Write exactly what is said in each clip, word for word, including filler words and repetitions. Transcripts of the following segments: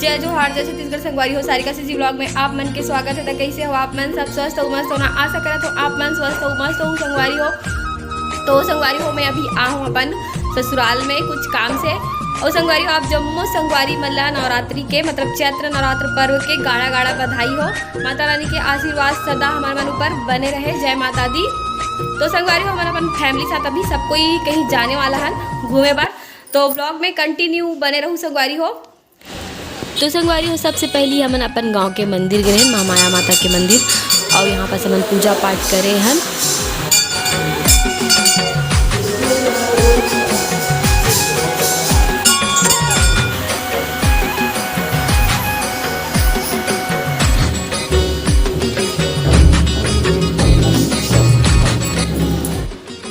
जय जोहार, जय छत्तीसगढ़। संगवारी हो, सारिका सीजी vlog में आप मन के स्वागत हे। त कइसे हो आप मन? सब स्वस्थ हो, मस्त हो ना? आशा करत हो आप मन स्वस्थ हो, मस्त हो संगवारी हो। तो संगवारी हो, मैं अभी आ हूँ अपन ससुराल में कुछ काम से। और संगवारी हो, आप जम्मो संगवारी मन ला नवरात्रि के, मतलब चैत्र नवरात्र पर्व के गाड़ा गाड़ा बधाई हो। माता रानी के आशीर्वाद सदा हमर मन ऊपर बने रहे। जय माता दी। तो संगवारी हो, हमन अपन family साथ अभी सब कोई कहीं जाने वाला हन घूमे बर, तो vlog में continue बने रहू संगवारी हो। तो संगवारी हो, सबसे पहली हमन अपन गांव के मंदिर गए हन, महामाया माता के मंदिर, और यहाँ पास हमन पूजा पाठ करे हन।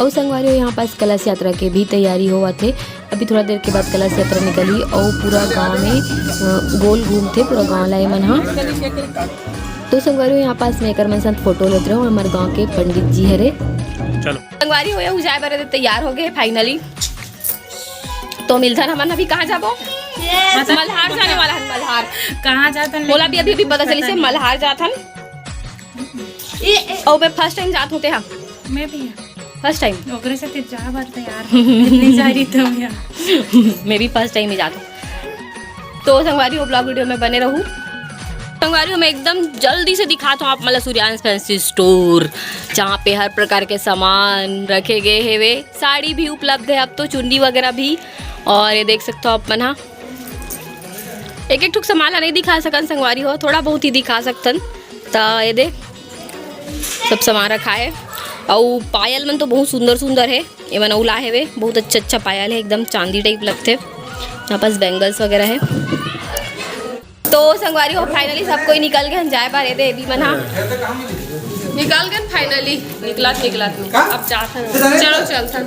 अउ संगवारी हो, यहाँ पास कलश यात्रा के भी तैयारी होवत हे। अभी थोड़ा देर के बाद कलश यात्रा निकलही अउ पूरा गांव में, अ, गोल घूमथे पूरा गांव ला एमन ह। तो संगवारी हो, यहाँ पास मैं एकर मन साथ फोटो लेत रहूं, हमर गांव के पंडित जी हरे। चलो। संगवारी हो, यहू जाए बर तैयार हो गए finally। तो मिलथन हमन अभी कहाँ जाबो? मल्हार जाने वाला हन, मल्हार। कहाँ जाथन? बोला अभी, अभी, अभी पता चली से मल्हार जाथन। ए, ए। अउ मैं first time जात होते हम। मैं भी। First time। ओकरे साथे जा बर त यार। इतनी सारी तो यार। मैं भी first time ही जात हूँ। तो संगवारी हो, vlog video में बने रहू। संगवारी हो, मैं एकदम जल्दी से दिखात हूँ आप मन ला सूर्यांश फैंसी स्टोर, जहाँ पे हर प्रकार के सामान रखे गए हेवे। साड़ी भी उपलब्ध है अब तो, चुन्नी वगैरह भी। और ये देख सकते हो आप मन हा, एक एक ठुक सामान ला नहीं दिखा सकन संगवारी हो, थोड़ा बहुत ही दिखा सकथन। त ये दे, सब सामान रखा है। अउ पायल मन तो बहुत सुंदर सुंदर है, ये मन अउ ला हेवे, बहुत अच्छा अच्छा पायल है, एकदम चांदी type लगथे। यहाँ पास bangles वगैरह है। तो संगवारी हो, finally सब कोई निकल गए हन जाए बर, ये दे, एदी मन हा निकल गए finally, निकलत निकलत में। अब जाथन, चलो चलथन,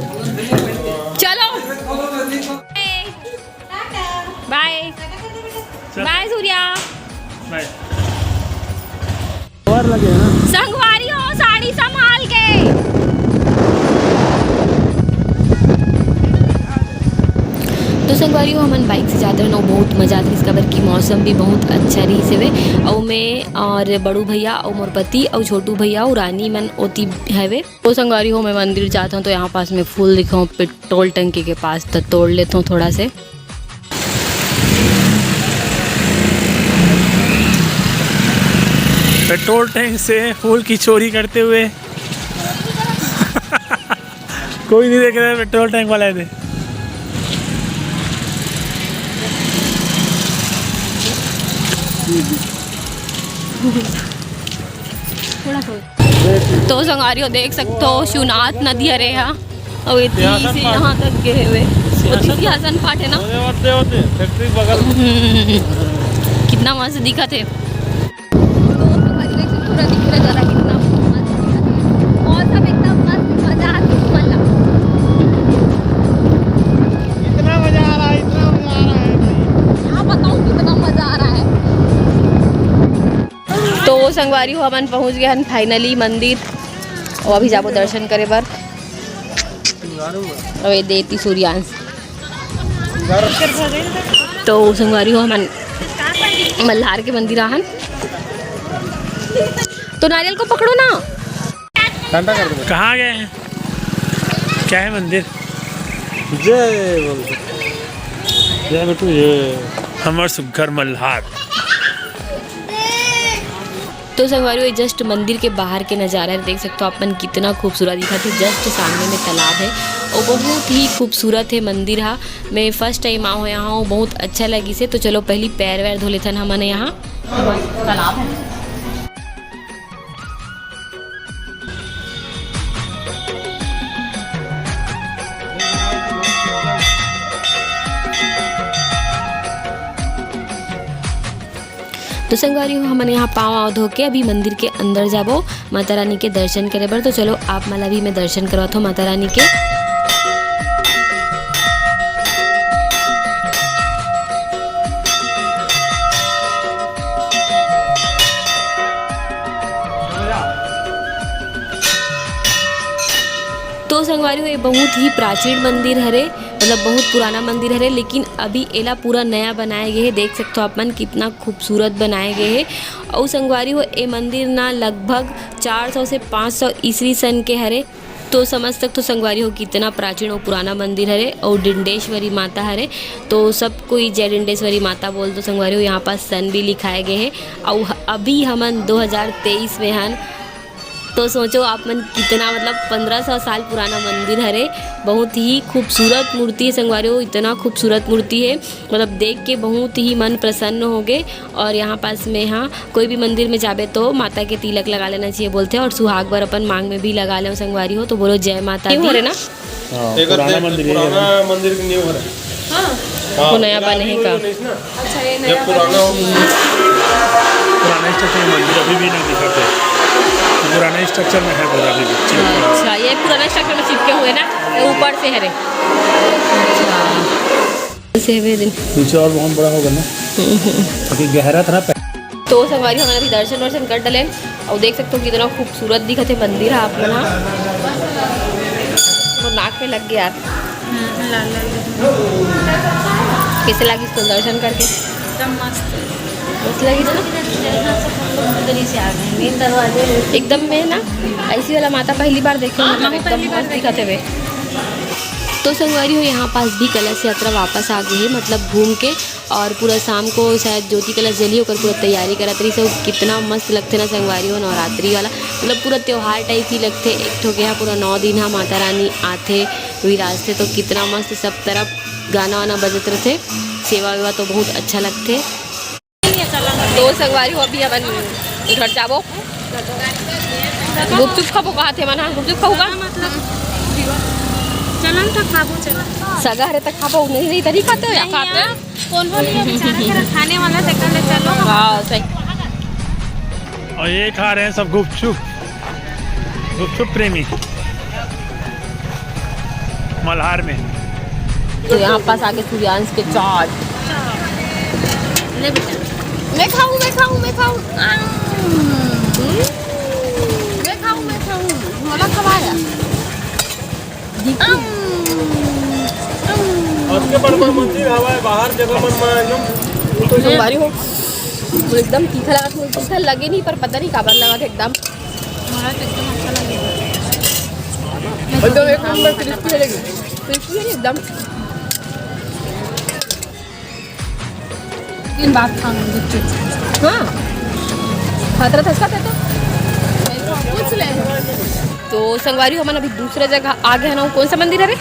चलो। Bye। Bye सूर्या। Bye। संगवारी हो, साड़ी संभाल के। तो संगवारी हो, हमन bike से जात रहन, अउ बहुत मजा आत रहिस, काबर कि मौसम भी बहुत अच्छा रहिस हवे। अउ मैं और बड़ू भैया अउ मोर पति अउ छोटू भैया अउ रानी मन ओती हवे। तो संगवारी हो, मैं मंदिर जात हूँ, तो यहाँ पास में full दिखाऊँ, पेट्रोल टंकी के पास तो तोड़ लेता हूँ थोड़ा से। पेट्रोल टैंक से फूल की चोरी करते हुए कोई नहीं देख रहा है, पेट्रोल टैंक वाला है दे। तो संगवारी हो, देख सकते हो शिवनाथ नदी हरे हा, अउ इतनी से यहाँ तक गए हुए। सिंहासन फाट है ना। फैक्ट्री बगल। हम्म, कितना मस्त दिखत है। पूरा दिख रहा जरा, कितना मस्त दिखत है। मौसम एकदम मस्त, मजा आ गया, मजा। इतना मजा आ रहा है, इतना मजा आ रहा है भाई। क्या बताऊँ, कितना मजा आ रहा है। तो संगवारी हो, हमन पहुंच गए हन finally मंदिर, अउ अभी जाबो दर्शन करे बर। अबे देती सूर्यांश। तो संगवारी हो, हमन मल्हार के मंदिर आहन। तो नारियल को पकड़ो ना। ठंडा कर दो। कहाँ गए हैं? क्या है मंदिर? जय बोल दो। जय मिट्टू, जय। हमर सुग्घर मल्हार। तो संगवारी हो, ये just मंदिर के बाहर के नजारा है, देख सकते हो आप मन कितना खूबसूरत दिखत है। Just सामने में तालाब है और बहुत ही खूबसूरत है मंदिर हा। मैं first time आए हों यहाँ, बहुत अच्छा लगिस हे। तो चलो पहली पैर वैर धो लेथन हमन यहाँ। तालाब है। तो संगवारी हो, हमन यहाँ पाँव वाँव धो के अभी मंदिर के अंदर जाबो माता रानी के दर्शन करे बर। तो चलो आप मन ला भी मैं दर्शन करवाथों माता रानी के। तो संगवारी हो, ये बहुत ही प्राचीन मंदिर हरे। मतलब बहुत पुराना मंदिर हरे, लेकिन अभी एला पूरा नया बनाए गए हे। देख सकते हो आप मन, कितना खूबसूरत बनाए गए हे। अउ संगवारी हो, ए मंदिर ना लगभग चार सौ से पाँच सौ ईस्वी सन के हरे। तो समझ सकते हो संगवारी हो, कितना प्राचीन अउ पुराना मंदिर हरे। अउ डिंडेश्वरी माता हरे, तो सब कोई जय डिंडेश्वरी माता बोल दो संगवारी हो। यहाँ पास सन भी लिखाए गए हे। अउ ह-, अभी हमन दो हज़ार तेईस में हन, तो सोचो आप मन, कितना मतलब पन्द्रह सौ साल पुराना मंदिर हरे। बहुत ही खूबसूरत मूर्ति हे संगवारी हो, इतना खूबसूरत मूर्ति हे, मतलब देख के बहुत ही मन प्रसन्न हो गए। और यहाँ पास में, हाँ, कोई भी मंदिर में जाबे तो माता के तिलक लगा लेना चाहिए बोलथे, और सुहाग बर अपन मांग में भी लगा ले संगवारी हो। तो बोलो जय माता दी। हरे ना? हाँ, एकर पुराना देख, मंदिर हे। पुराना मंदिर के नींव हरे। हाँ। हाँ, वो नया बने हे का? अच्छा, ये नया पुराना हो। पुराना स्ट्रक्चर मंदिर अभी भी ना दिखत हे। पुराना स्ट्रक्चर में है पूरा अभी भी। अच्छा, ये पुराना स्ट्रक्चर में चिपके हुए ना, ये ऊपर से हरे। अच्छा। से हवे दिन। पीछे और बहुत बड़ा होगा ना। हम्म, हम्म। क्योंकि गहरा था ना। तो संगवारी, हमन अभी दर्शन वर्शन कर डलेन, अउ देख सकते हो कितना खूबसूरत दिखत हे मंदिर ह आप मन ह। मोर नाक में लग गया यार। हम्म, लाल लाल दिखत हे। कैसे लागिस तो दर्शन करके? एकदम मस्त। मस्त लागिस ना? इधर से हम लोग उधर ही से आ गए, मेन दरवाजे में। एकदम में ना, ऐसी वाला माता पहली बार देखे, हाँ, मतलब हम एकदम पहली बार मस्त दिखत हवे। तो संगवारी हो, यहाँ पास भी कलश यात्रा वापस आ गई है, मतलब घूम के। और पूरा शाम को शायद ज्योति कलश जली, ओकर पूरा तैयारी करत रही सब। कितना मस्त लगथे ना संगवारी हो, नवरात्रि वाला, मतलब पूरा त्योहार टाइप ही लगथे। एक ठो के यहाँ पूरा नौ दिन हा माता रानी आथे, विराजथे, तो कितना मस्त सब तरफ गाना वाना बजत रथे, सेवा वेवा तो बहुत अच्छा लगथे। तो संगवारी हो, अभी अपन घर जाबो, गुपचुप खाबो, कहा थे मन, हाँ, गुपचुप खाऊंगा। मतलब, चलन तो खाबो, चलन। सगा हरे तक खाबो, नहीं, नहीं, इधर ही खाते हो या नहीं खाते हो? यार, कौन बोल रही है बेचारा, तेरा खाने वाला से कर ले, चलो। हाँ, सही। और ये खा रहे हैं सब गुपचुप, गुपचुप प्रेमी मल्हार में। तो यहाँ पास आगे सूर्यांश के चाट। ले बेटा। मैं खाऊं, मैं खाऊं, मैं खाऊं। आम। मैं खाऊं, मैं खाऊं। मोला खवाया। अम, अम। आज के बड़ बड़ मंदिर हवा है, बाहर जगह मन में एकदम। तो संगवारी हो, वो एकदम तीखा लगा, थोड़ा तीखा लगे नहीं, पर पता नहीं काबर लगा था एकदम। हमारा तो एकदम अच्छा लगे। एकदम एक नंबर क्रिस्पी है, लेकिन क्रिस्पी है एकदम। दिन बाद खाऊंगी चुप। हाँ, खतरा था इसका, तो पूछ ले। तो संगवारी, हमन अभी दूसरे जगह आ गए ना। कौन सा मंदिर है रे?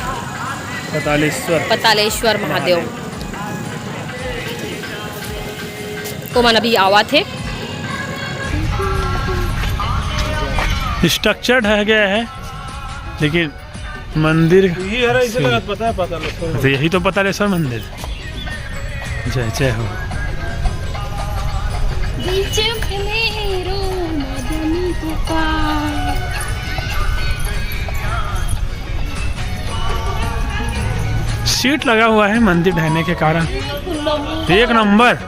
पतालेश्वर। पतालेश्वर महादेव। तो मन अभी आवा थे। स्ट्रक्चर ढह गया है, लेकिन मंदिर ये हरा इसे से लगा, पता है, पता नहीं। तो यही तो पतालेश्वर मंदिर। जय जय हो। सीट लगा हुआ है मंदिर ढहने के कारण। एक नंबर।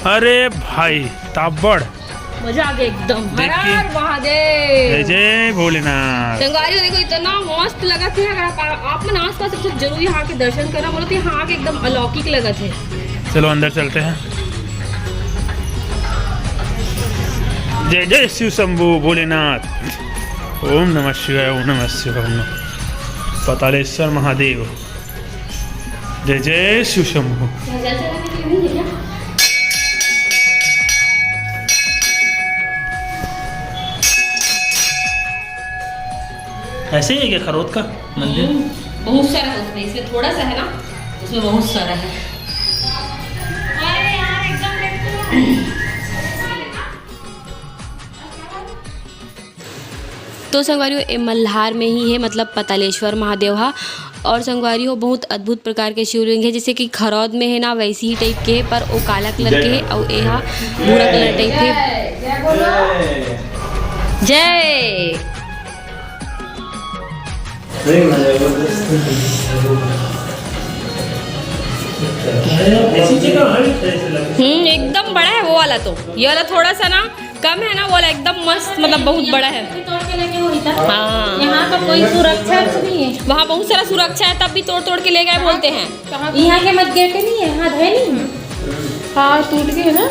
अरे भाई, ताबड़। मजा आ गया एकदम। देख के। हर हर महादेव। जय जय भोलेनाथ। संगवारी हो, देखो, इतना मस्त लगत है। अगर आप, आप मन आसपास हो तो जरूर यहाँ के दर्शन करना। बोलो तो यहाँ आके एकदम अलौकिक लगत है। चलो, अंदर चलते हैं। जय जय शिव शंभू भोलेनाथ। ओम नमः शिवाय, ओम नमः शिवाय, ओम नमः पतालेश्वर महादेव। जय जय शिव शंभू। ऐसे ही है क्या खरोद का मंदिर? हम्म, बहुत सारा है उसमें, इसमें थोड़ा सा है ना, उसमें बहुत सारा है। अरे यार, एकदम देखो। तो संगवारी हो, ए मल्हार में ही है, मतलब पतालेश्वर महादेव हा। और संगवारी हो, बहुत अद्भुत प्रकार के शिवलिंग है, जैसे कि खरौद में है ना, वैसे ही टाइप के है, पर वो काला कलर के है और ये हा भूरा कलर टाइप है। जय। हम्म, एकदम बड़ा है वो वाला, तो ये वाला थोड़ा सा ना कम है ना, वो वाला एकदम मस्त, मतलब बहुत बड़ा है। तोड़ के लेके वही था। हाँ। यहाँ का कोई सुरक्षा नहीं है। वहाँ बहुत सारा सुरक्षा है, तब भी तोड़ तोड़ के ले गए बोलते हैं। कहाँ? यहाँ के मत गेटे नहीं है, हाथ है नहीं। हाँ, टूट गए ना।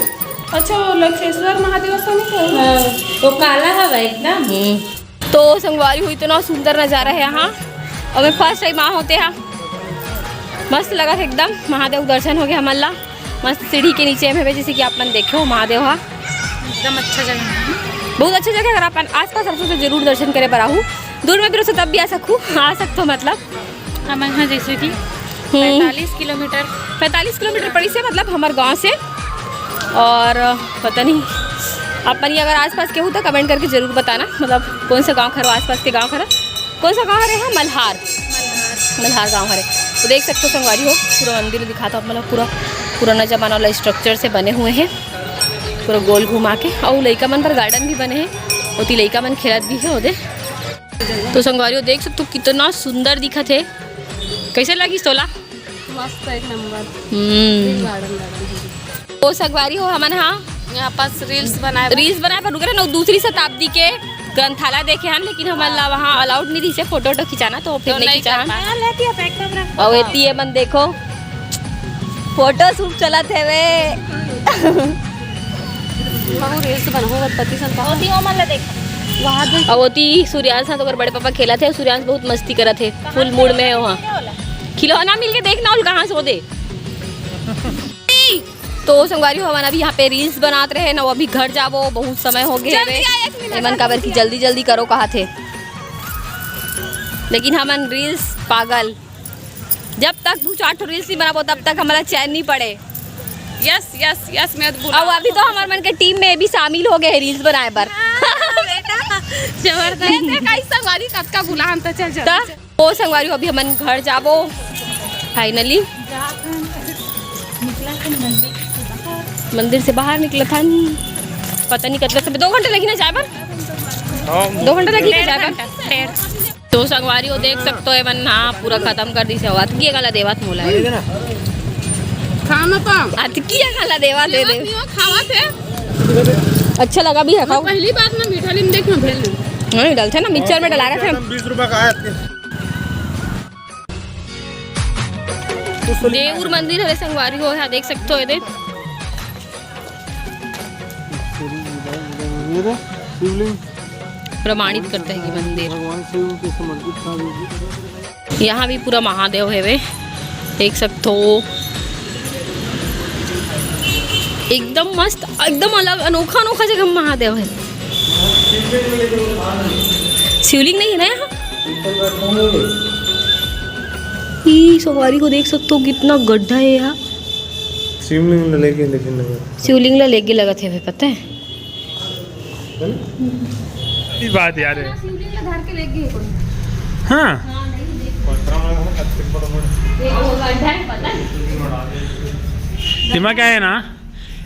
अच्छा, वो लक्षेश्वर महादेव का नहीं था? हाँ, वो काला हवा एकदम। हम्म। तो संगवारी हो, इतना सुंदर नजारा है यहाँ, और मैं फर्स्ट टाइम आ होते हैं। मस्त लगा एकदम, महादेव दर्शन हो गया हमन ला। मस्त सीढ़ी के नीचे में हवे, जैसे कि आप मन देखे हो महादेव हा। एकदम अच्छा जगह है। बहुत अच्छा जगह है, अगर आप आसपास रहते हो तो जरूर दर्शन करे बर आहू। दूर में भी रहो तब भी आ सकू, आ सकते हो मतलब। हम यहाँ जैसे कि हम्म। पैंतालीस किलोमीटर। पैंतालीस किलोमीटर पड़ी से, मतलब हमारे गांव से। और पता नहीं, आप मन अगर आसपास के हो तो कमेंट करके जरूर बताना, मतलब कौन सा गांव खरो, आसपास के गांव खरो, कौन सा गांव हरे? हाँ, मल्हार। मल्हार गांव हरे। तो देख सकते हो संगवारी हो, पूरा मंदिर दिखाता हूँ, मतलब पूरा पुराना जमाना वाला स्ट्रक्चर से बने हुए हैं, पूरा गोल घुमा के। और लइका मन पर गार्डन भी बने हैं, ओती लइका मन खेलत भी है ओदे। तो संगवारी हो, देख सकते हो कितना सुंदर दिखत है। कैसे लगी तोला? मस्त, एक नंबर। हम्म। Garden, garden. तो संगवारी हो, हमन हा यहाँ पास रील्स बनाए बर। रील्स बनाए पर रुके रहे ना, दूसरी शताब्दी के ग्रंथालय देखे हन, लेकिन हमन ला वहाँ अलाउड नहीं रहिसे फोटो वोटो खिंचाना, तो फिर तो नहीं नहीं खिंचा कर हन। पाए। हाँ, लेती है, पैक कर रख। और एती ये मन देखो, फोटो शूट चलत हेवे। बाबू, रील्स बनाओ, पति सन का। ओती ओमन ला देख। वहाँ देख। और ओती सूर्यांश साथ ओकर बड़े पापा खेलत हे, सूर्यांश बहुत मस्ती करत हे, फुल मूड में है वहाँ। खिलौना मिल के देखना उल कहाँ से दे। तो संगवारी हो, हमन अभी यहाँ पे रील्स बनात रहे ना, वो अभी घर जाबो, बहुत समय हो गए जल्दी हवे। आ, एक मिनट, एमन काबर की जल्दी जल्दी करो कहा थे, लेकिन हमन रील्स पागल। जब तक दू चार ठो रील्स नहीं बनाबो, तब तक हमारा चैन नहीं पड़े। यस, यस, यस, मैं बुला अब अभी तो हमारे मन के टीम में भी शामिल हो गए हैं रील्स बनाए बर। हाँ, बेटा, जबरदस्त। ये देख, आई संगवारी कतका बुलान, तो चल, चल, त चल। ओ संगवारी, अभी हमन घर जाबो फाइनली। मंदिर से बाहर निकलत हन। पता नहीं कितना समय, दो घंटा लगी ना जाए बर। हाँ। दो घंटा लगी ना जाए बर। डेढ़ घंटा, डेढ़। तो संगवारी हो, देख सकते हो, एमन ना पूरा खत्म कर दी से। अतकी अकला देवत मोला। खाना तो अतकी अकला देवत दे दे। खावा थे। अच्छा लगा भी है, खाओ। पहली बार ना मीठा लीम देख ना भेल। नहीं, डलथे ना, मिक्सचर में डला रहे थे। बीस रुपए का आया। देऊर मंदिर हरे संगवारी हो, यहाँ देख सकते हो, ये दे। ये दे, शिवलिंग। प्रमाणित करता है ये मंदिर। भगवान शिव के समर्पित था ये। यहाँ भी पूरा महादेव हेवे, देख सकते हो, एकदम मस्त, एकदम अलग, अनोखा अनोखा जगह में महादेव है। शिवलिंग नहीं है ना यहाँ? ई संगवारी हो, देख सकते हो कितना गड्ढा है यहाँ। शिवलिंग ला लेके, लेकिन नहीं। शिवलिंग ला लेके लगत है, पता है? सही बात यार है। शिवलिंग ला धर के ले गए कोई। हाँ। हाँ, नहीं, देखो। देखो, वो गड्ढा है, पता है? एमा क्या है ना,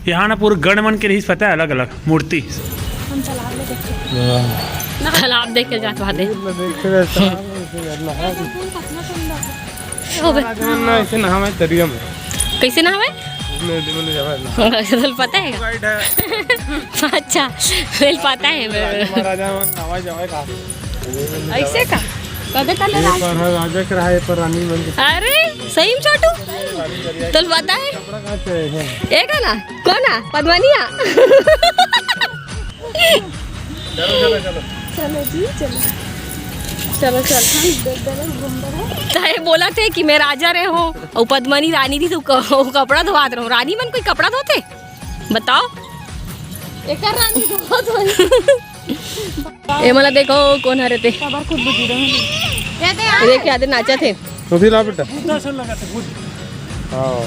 यहाँ ना पूरा गण मन के रहीस, पता है, अलग-अलग मूर्ति। हम तालाब में देखे। तालाब देख के जात बादे। देख के रहता है, ऐसे करना है। हो बे। महाराज मन ना ऐसे नहावे तरिया में। कैसे नहावे? नदी में जावे ना। चल पता है। गाइड है। अच्छा, चल पता है। राजा महाराजा मन नहावे जावे का। ऐसे का? कदे कदे ये राज- पर है राजा के रहा, ये पर रानी मन के। अरे, सही में छोटू? चल पता है? कपड़ा कहाँ से है? एक है ना? कौन है? पद्मनिया? चलो, चलो, चलो। चलो जी, चलो। चलो, चल, हम देख देवे, घूम देवे। ताहे बोला थे कि मैं राजा रहे हो, और पद्मनी रानी थी, तो क-, वो कपड़ा धोवात रहो। रानी मन कोई कपड़ा धोते? बताओ। एकर रानी धोवत होई। ए मला देखो, कौन हरे ते? खबर खुद बुझी रहे। ये दे यार। देख, याद नाचा थे। तो फिर आ बेटा। हाँ।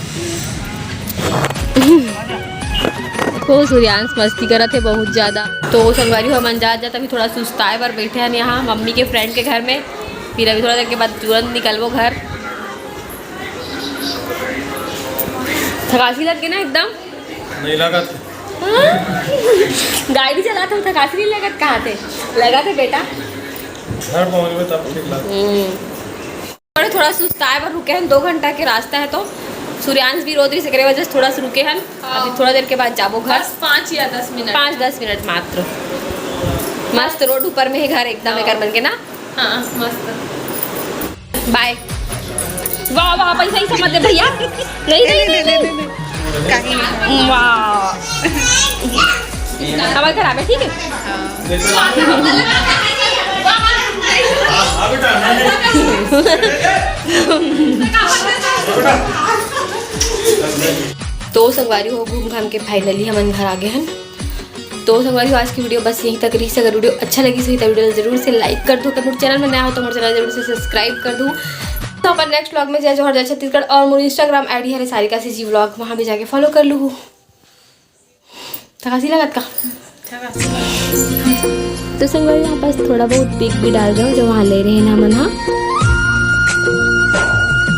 ओ सूर्यांश मस्ती करत हे बहुत ज्यादा। तो संगवारी हो, हमन जात जात अभी थोड़ा सुस्ताए बर बैठे हन यहाँ मम्मी के फ्रेंड के घर में। फिर अभी थोड़ा देर के बाद तुरंत निकलबो घर। थकासी लग गई ना एकदम? नहीं लगा था। हाँ? गाड़ी चलात हो, थकासी नहीं लगत कहा थे? लगा थे बेटा। घर पहुँच गए तब ठीक लगा। हम्म। अरे, थोड़ा सुस्ताए बर रुके हैं, दो घंटा के रास्ता है तो। सूर्यांश भी रोत रहिस, एकरे वजह से थोड़ा सा रुके हन। अभी थोड़ा देर के बाद जाबो घर। बस पाँच या दस मिनट। पाँच दस मिनट मात्र। मस्त रोड ऊपर में ही घर एकदम एकर मन के ना। हाँ, मस्त। बाय। वाह, वाह, पैसा ही समझ ले भैया। नहीं, नहीं, नहीं, नहीं। कहीं नहीं। वाह। हमारे घर आवे, ठीक है? तो संगवारी हो, घूम घाम के finally हमन घर आ गए हन। तो संगवारी हो, आज की वीडियो बस यहीं तक रहिस। अगर वीडियो अच्छा लगिस होही तो वीडियो ला जरूर से like कर दो। अगर मोर चैनल में नया हो तो मोर चैनल जरूर से subscribe कर दो। तो अपन next vlog में जय जोहार, जय छत्तीसगढ़, और मोर Instagram ID हरे सारिका CG vlog, वहाँ भी जाके follow कर लूँ। थकासी लगत का? तो संगवारी, यहाँ पास थोड़ा बहुत pic भी डाल दो जो वहाँ ले रहे हैं ना मन, हाँ।